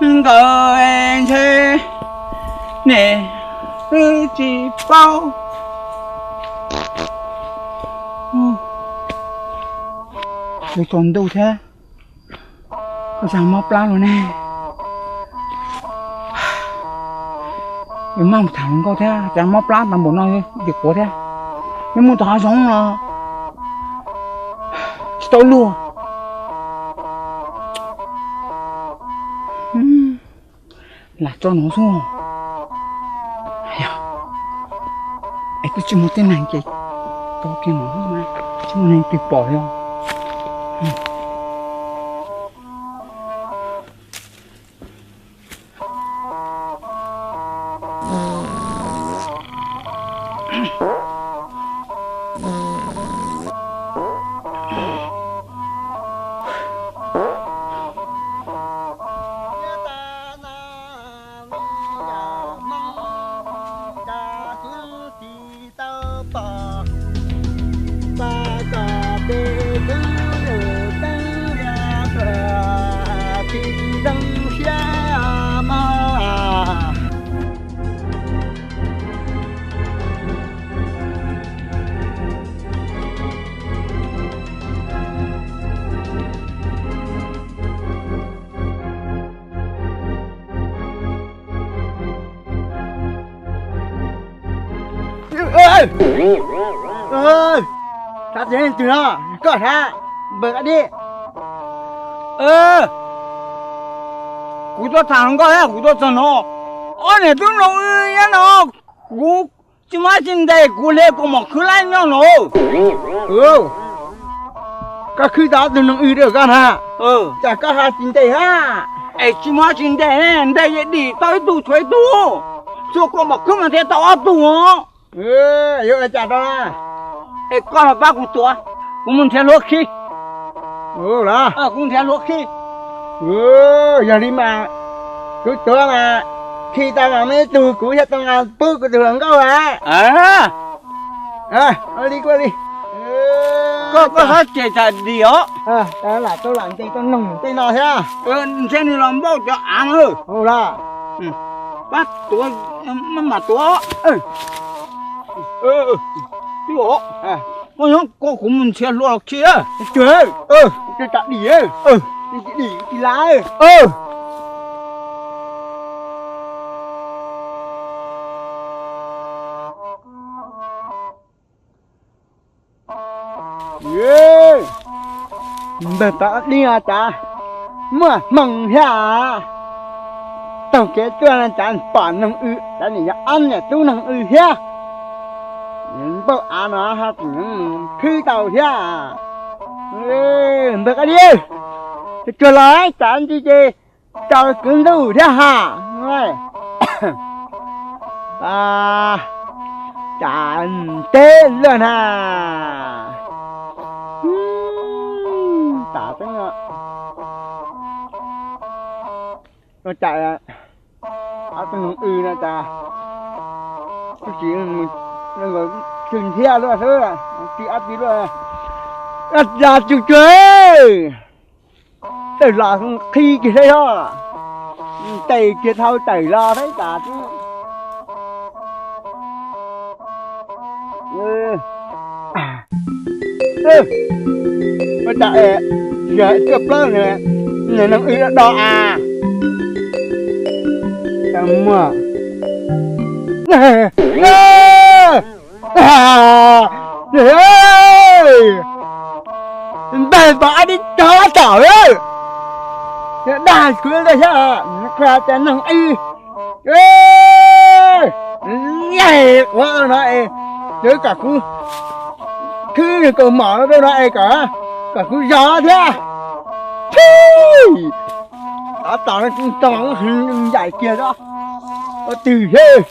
Nkawd ntshe nim twb tsis paub. Yuav tsaus ntuj thiab, ua cas mob plab lawm ne? Yuav maj mus tham hluas nkauj thiab, cas mob plab tau npaum no, dim quav thiab. Nyob mus tom hav zoov los tsis tau luag. Lam tso no xwb. Es twb tsis muaj tib neeg ces tso kiag no, tsis muaj neeg twg pom li os. Xav txog leej twg no, koj xav npawg Kab Dib? Kuv tuaj tham hluas nkauj thiab kuv tuaj txog no, ob niam tub no nyob no, kuv tsis muaj tsis ntes kuv hle kaus mom khwb laib nyob no. Koj khwb tau ob tug noog w rau koj na, cas koj ho tsis ntes hab? Es tsis muaj tsis ntes, ntes yeej dim tau ib tug tshuav ib tug, tsuas kaus mom khwb mas nrhiav tau ob tug os. Yuav ua cas rau na? Es koj los pab kuv tuav, kuv mus nrhiav hlua khi. Kuv nrhiav hlua khi. Yog li mas kuv tuav mas khi tau mas muaj ib tug kuv thiaj tau pub kuv tus hluas nkauj a. Li kuj li. Koj, koj txhob cem tsam dim os. Lam tau lam ntes tau noog tej no thiab. Ntshe nws los npauj cov av na. Pab tuav, maj mam tuav. Twb os, koj nyob ko kuv mus nrhiav hlua los khi. Tsuag, tsuag tsam dim, dim tsis lav. Npawg Pov Dib no cas muaj hmoo thiab. Taug kev tuaj no cas pom noog w, cas nim yog ob niam tub noog w thiab. Npauj av no ho tseem khwb tau thiab. Npawg Pov Dib, tsuag los cas ntsis ces tsaus kwv ntuj thiab ha. Cas teb luaj na. Tas xeeb, ua cas ob tug noog w no cas twb tsis, tsis nthiab luaj xwb, tsis ob tsis luaj. Ua cas tsuag tsuag tawm los qhi kiag saib os, ntes kiag dhau tawm los saib tas xwb. Ua cas es yog cuaj plaub nws noog w do do a. Muag, npawg Pov Dib tog tom lawm, dag kuv thiab, qhia tias noog w. Ua no es, kom kuv khwb kaus mom rau no es kom, kom kuv zov thiab. Tab tom no kuv tog nyaim kiag, ua twg thiab.